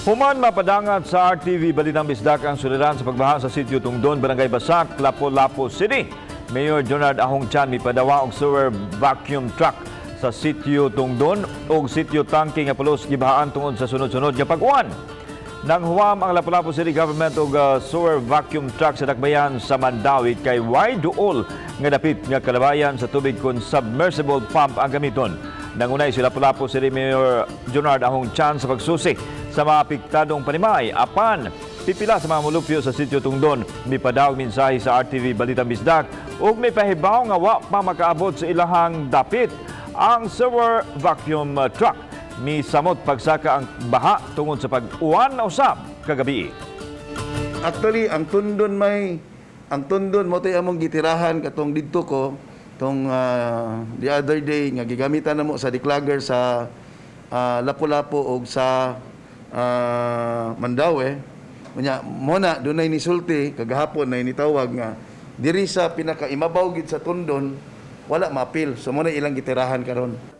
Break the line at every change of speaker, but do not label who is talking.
Human mapadangat sa RTV Balitang Bisdak ang suliran sa pagbaha sa sitio Tungdon, Barangay Basak, Lapu-Lapu City. Mayor Jonard Ahong Chan mipadawa og sewer vacuum truck sa sitio Tungdon ug sitio Tangke nga pulos gibahaan tungod sa sunod-sunod nga pag-uwan. Nanghuwam ang Lapu-Lapu City Government og sewer vacuum truck sa dakbayan sa Mandaue kay way duol nga dapit nga kalabayan sa tubig kung submersible pump ang gamiton. Nangunay si Lapu-Lapu City Mayor Jonard Ahong Chan sa pagsusi sa mga apektadong panimay apan pipila sa mga mulupyo sa sitio Tungdon mipadaog mensahe sa RTV Balitang Bisdak ug mipahibaw nga wa pa makaabot sa ilahang dapit ang sewer vacuum truck. Misamot pagsaka ang baha tungod sa pag-uwan na usab kagabi.
Actually, ang Tundon mao tay among gitirahan katong didto ko tong the other day nga gigamitan namo sa declogger sa Lapu-Lapu ug sa Mandaue. Unya mo na dunay nisulti kagahapon na nitawag nga diri sa pinakaimabaw gid sa Tundon wala maapil. So mo na ilang gitirahan karon.